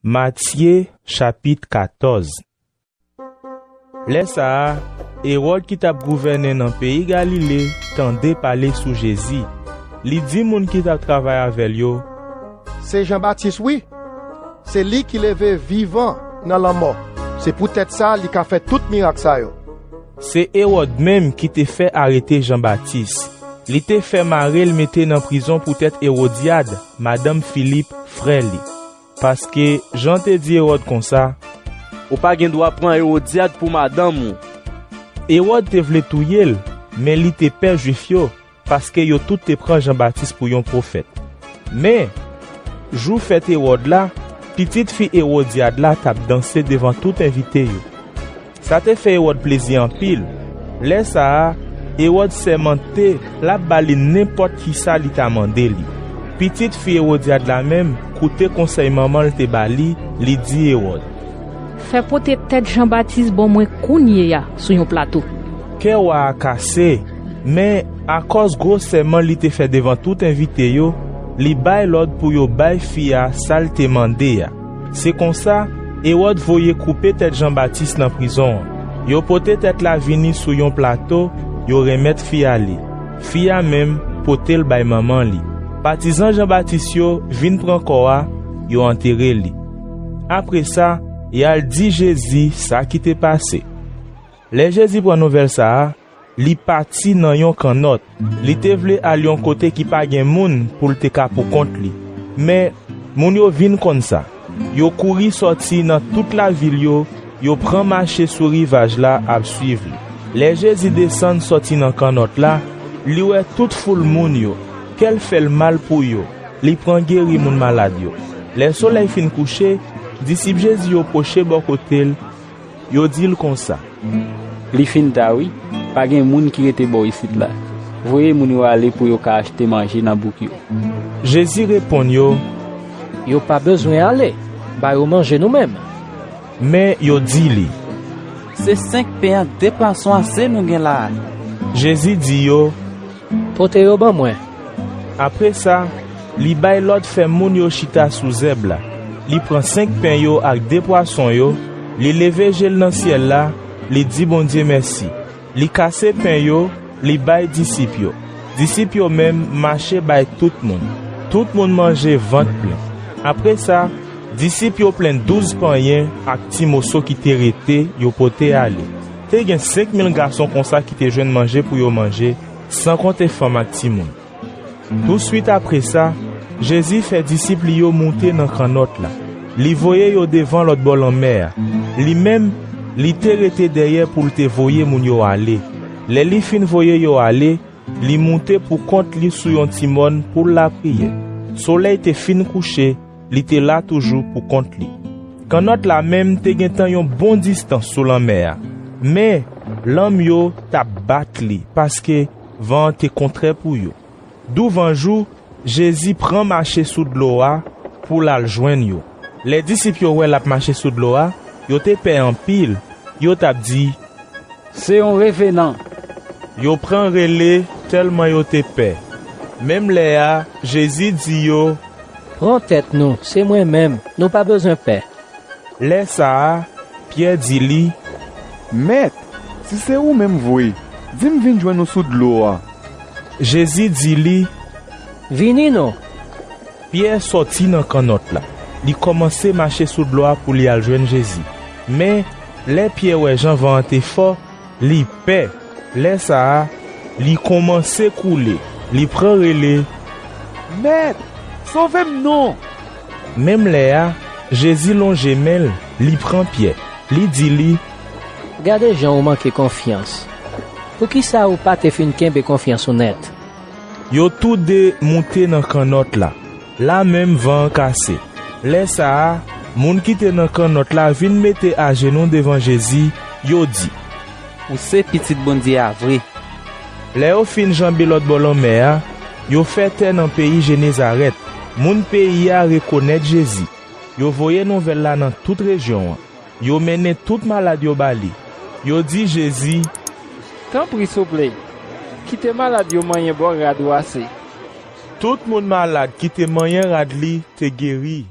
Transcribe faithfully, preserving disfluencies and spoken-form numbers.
Matye, chapit katòz. Lè sa a, Ewòd ki t ap gouvènen nan peyi Galile tande pale sou Jezi. Li di moun ki t ap travay avè l yo, "Se Jan Batis, wi. Se li ki leve vivan nan lanmò. Se poutèt sa li ka fè tout mirak sa yo." Se Ewòd menm ki te fè arete Jan Batis. Li te fè mare l mete nan prizon poutèt Ewodyad, madanm Filip, frè li. Paske Jan te di Ewòd konsa, "Ou pa gen dwa pran Ewodyad pou madanm ou." Ewòd te vle touye l, men li te pè Jwif yo, paske yo tout te pran Jan Batis pou yon pwofèt. Men, jou fèt Ewòd la, pitit fi Ewodyad la t ap danse devan tout envite yo. Sa te fè Ewòd plezi anpil. Lè sa a, Ewòd sèmante l ap ba li nenpòt kisa li ta mande li. Pitit fi Ewodyad la menm koute konsèy manman l te ba li, li di Ewòd, "Fè pote tèt Jan Batis ban mwen kounye a sou yon plato." Kè wa a kase, men akòz gwo sèman li te fè devan tout envite yo, li bay lòd pou yo bay fi a sa l te mande a. Se konsa, Ewòd voye koupe tèt Jan Batis nan prizon an. Yo pote tèt la vini sou yon plato, yo renmèt fi a li. Fi a menm pote l bay manman li. Patizan Jan Batis yo vin pran kò a, yo antere li. Apre sa, y al di Jezi sa ki te pase. Lè Jezi pran nouvèl sa a, li pati nan yon kannòt. Li te vle al yon kote ki pa gen moun pou l te ka poukont li. Men, moun yo vin konn sa. Yo kouri sòti nan tout lavil yo, yo pran mache sou rivaj la ap suiv li. Lè Jezi desann sòti nan kannòt la, li wè tout foul moun yo. Kè l fè l mal pou yo. Li pran geri moun malad yo. Lè solèy fin kouche, disip Jezi yo pwoche bò kote l, yo di l konsa, "Li fin ta wi, pa gen moun ki rete bò isit la. Voye moun yo ale pou yo ka achte manje nan bouk yo." Jezi reponn yo, "Yo pa bezwen ale, ba yo manje nou menm." Men yo di li, "Se senk pen ak de pwason ase nou gen la a." Jezi di yo, "Pote yo ban mwen." Apre sa, li bay lòd fè moun yo chita sou zèb la. Li pran senk pen yo ak de pwason yo, li leve je l nan syèl la, li di Bondye mèsi. Li kase pen yo, li bay disip yo. Disip yo menm mache bay tout moun. Tout moun manje vant plen. Apre sa, disip yo plen douz panyen ak ti moso ki te rete, yo pote ale. Te gen senk mil gason konsa ki te jwenn manje pou yo manje, san konte fanm ak timoun. Touswit apre sa, Jezi fè disip li yo moute nan kannòt la. Li voye yo devan lòt bò lanmè a. Li menm, li te rete dèyè pou l te voye moun yo ale. Lè li fin voye yo ale, li moute pou kont li sou yon ti mòn pou l lapriyè. Solèy te fin kouche, li te la toujou pou kont li. Kannòt la menm te gentan yon bon distans sou lanmè a, men lanm yo t ap bat li, paske van an te kontrè pou yo. Douvanjou, Jezi pran mache sou dlo a pou l al jwenn yo. Lè disip yo wè l ap mache sou dlo a, yo te pè anpil. Yo t ap di, "Se yon revenan." Yo pran rele tèlman yo te pè. Menm lè a, Jezi di yo, "Pran tèt nou, se mwen menm, nou pa bezwen pè." Lè sa a, Pyè di li, "Mèt, si se ou menm vre, di m vin jwenn ou sou dlo a." Jezi di li, "Vini non." Pyè sòti nan kannòt la. Li kòmanse mache sou dlo a pou li al jwenn Jezi. Men, lè Pyè wè jan van an te fò, li pè. Lè sa a, li kòmanse koule. Li pran rele, "Mèt, sove m non!" Menm lè a, Jezi lonje men l, li pran Pyè. Li di li, "Gade jan ou manke konfyans. Poukisa ou pa te fin kenbe konfyans ou nèt?" Yo toude moute nan kannòt la. La menm van an kase. Lè sa a, moun ki te nan kannòt la vin mete ajenou devan Jezi, yo di, "Ou se Pitit Bondye a vre." Lè yo fin janbe lòt bò lanmè a, yo fè tè nan peyi Jenezarèt. Moun peyi a rekonèt Jezi. Yo voye nouvèl la nan tout rejyon an. Yo mennen tout malad yo ba li. Yo di Jezi, "Tanpri, souple, kite malad yo manyen bò rad ou ase." Tout moun malad ki te manyen rad li te geri.